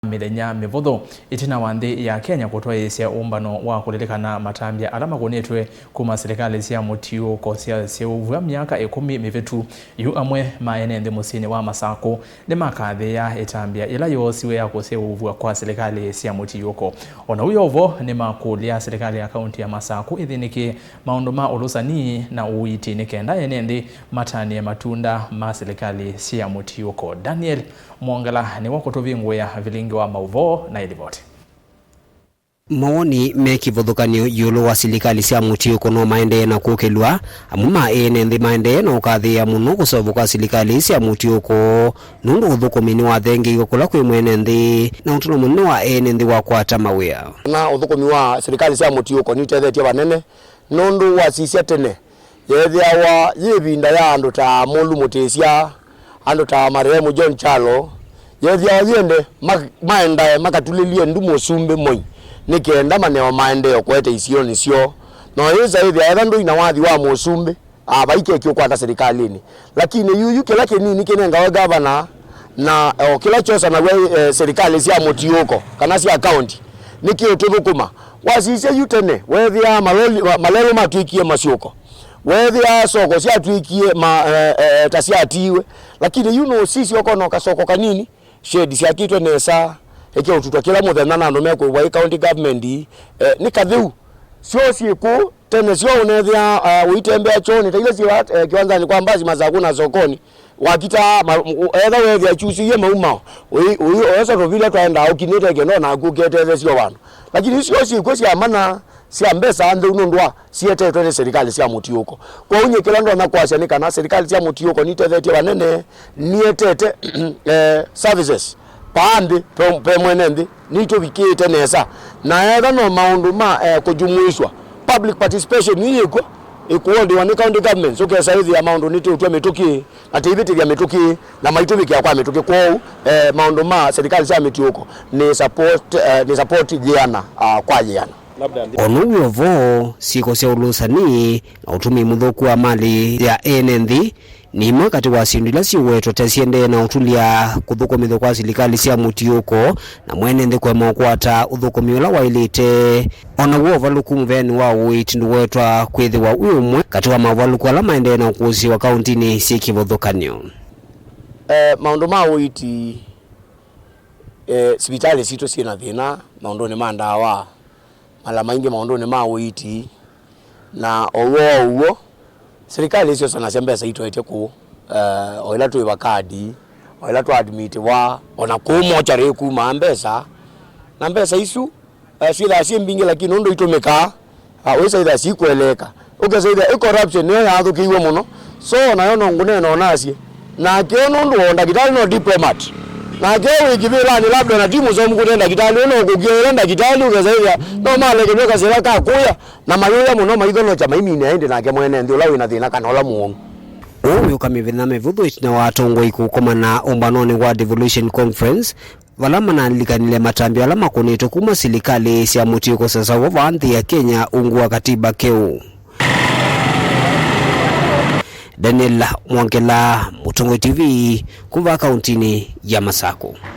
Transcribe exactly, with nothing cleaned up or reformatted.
mĩthenya mĩvũthũ ĩtina wa nthĩ ya Kenya kũtwaĩĩsya ũmbano wa kũlilikana matambya ala makũnĩtwe kuma silikalĩ sya mũtiũũko syaseũvw'a myaka ĩkũmi mĩvĩtu. Yu amwe ma ene nthĩ mũsyĩnĩ wa Masakũ nĩmakathĩĩa ĩtambya ĩla yoosiwe ya kũseũvw'a kwa silikalĩ sya mũtiũũko. O na ũu yo vo, nĩmakũlya silikalĩ ya kaunti ya Masakũ ĩthĩnĩkĩe maũndũ ma ũlũsani na ũiiti nĩ kenda ene nthĩ matanĩe matunda ma silikalĩ sya mũtiũũko. Daniel Mwongela nĩwe ũkũtũvingũĩa vilingi wa maũvoo na ĩlivoti. Mawoni me kĩvathũkany'o ĩũlũ wa silikalĩ sya mũtiũũko no maendee na kũkĩlw'a. Amwe ma ene nthĩ maendee na ũkathĩĩa mũno kũseũvw'a kwa silikalĩ sya mũtiũũko nũndũ ũthũkũmi nĩwathengeew'e kũla kwĩ mwene nthĩ na ũtalo mũnene wa ene nthĩ wa kwata mawĩa. Na ũthũkũmi wa silikalĩ sya mũtiũũko nĩitethetie vanene nũndũ wasisya tene yeethĩawa yĩ ĩvinda ya andũ ta Mũlu Mũtĩsya, andũ ta marehemu John Kyalo, yeethĩawa yĩende ma-, maendae makatulĩlye ndu mũsumbĩ Moi nĩ kenda maneo maendee kũete isionĩ syoo. Na ũyĩsa ĩthĩa etha ndũi na wathi wa mũsumbĩ, a, vaikeki ũkwata silikalĩnĩ. Lakini yuyu kĩla kĩnini kĩnengawe gavana na, o, kĩla kyosanaw'a, e, silikalĩ sya mũtiũũko kana sya kaunti nĩkĩũtũthũkũma. Wasisya yu tene, weethĩaa maloli-, ma-, malelũ matw'ĩkie masyũko. Weethĩaa soko syatw'ĩkie ma, e, e, e, ta syatiiwe. Lakini yu nũsisya ũkona kasoko kanini, shedi syakĩtwe nesa, ĩkeũtutwa kĩla mũthenya na andũ mekũĩvwa ĩ county government, e, nĩ katheu. Syoo syĩ kũu, tene syoo ũneethĩaa, e, ũitembea kyoonĩ, ta ila syĩ, e, kĩwanzanĩ kwa mbasi Masakũ na sokonĩ. Wakita, ma-, u-, etha weethĩa kyusĩie maumao, ũi-, ũi-, oesa tũvila twaendaa ũkinĩte kĩndo naku ũketetheesya vandũ. Lakini isu syoo syĩkw'o sya mana sya mbesa ntheu nũndũ wa sietetwe nĩ silikalĩ sya mũtiũũko. Kwoou nyie kĩla ndonya kwasya nĩ kana silikalĩ sya mũtiũũko nitethetye vanene, nietete, eh, services paa nthĩ pe, pe mwene nthĩ nitũvikĩĩte nesa. Na etha no maũndũ ma, eh, kũjumuishwa, public participation ii yĩkw'o ĩkũoldiwa nĩ county governments, ũkesa ĩthĩa maũndũ nĩtũtw'a mĩtũkĩ na tĩivĩtĩthya mĩtũkĩ na maitũvikĩa kwa mĩtũkĩ. Kwoou, eh, maũndũ ma silikalĩ sya mĩtiũũko nĩ support, eh, nĩ support yĩana, ah, kwa yĩana. O na wĩ o vo, syĩko sya ũlũsani na ũtũmĩi mũthũku wa malĩ ya ene nthĩ nĩ imwe katĩ wa syĩndũ ila syĩwetwa ta siendee na ũtulya kũthũkũmĩthwa kwa silikalĩ sya mũtiũũko na mwene nthĩ kũema ũkwata ũthũkũmi ũla waĩlĩte. O naw'o ũvalũku mũveanĩ wa ũiiti ndũwetwa kwĩthĩwa wĩ ũmwe katĩ wa maũvalũku ala maendee na ũkũsĩĩwa kauntinĩ syĩ kĩvathũkany'o. Eh, maũndũ ma ũiiti, eh, sivitalĩ sitũ syĩ na thĩna maũndũnĩ ma ndawa, mala maingĩ maũndũnĩ ma ũiiti, na o w'o o w'o, silikalĩ ĩsyosanasya mbesa itoetye kũũ, eh, o ĩla twĩva kadi, o ĩla twaadmitiwa, o na kũũ mokyarĩ ĩkumaa mbesa, na mbesa isu, eh, syĩthaa syĩ mbingĩ, lakini ũndũ itũmĩkaa, ah, wĩsa ĩthaa sikweleeka. Ũkesa ĩthĩa ĩ corruption nĩyo yaathũkĩiwe mũno. So, nayo no ngũneena o nasye. Nake ũũ nũndũ o ndakĩtalĩ no diplomat. Nake ũũ wĩ kĩvĩlanĩ labda na ti mũsomu kũte ndakĩtalĩ, ũũ no kũkĩa ĩla ndakĩtalĩ, ũkesa ĩthĩa no malekelw'e kasĩla ka kũya, na mayũya mũno maithonokya maiminĩa ĩndĩ nake mwene nthĩ ũla wĩ na thĩna kana ũla mũwau. Ũũ wĩũka mĩthenya mĩvũthũ ĩtina wa atongoi kũkomana ũmbanonĩ wa Devolution Conference, vala manalilikanile matambya ala makũnĩtwe kuma silikalĩ sya mũtiũũko syasawa vaa nthĩ ya Kenya ungu wa katiba keũ. Daniel Mwongela, Mũtongoi T V, kuma kauntinĩ ya Masakũ.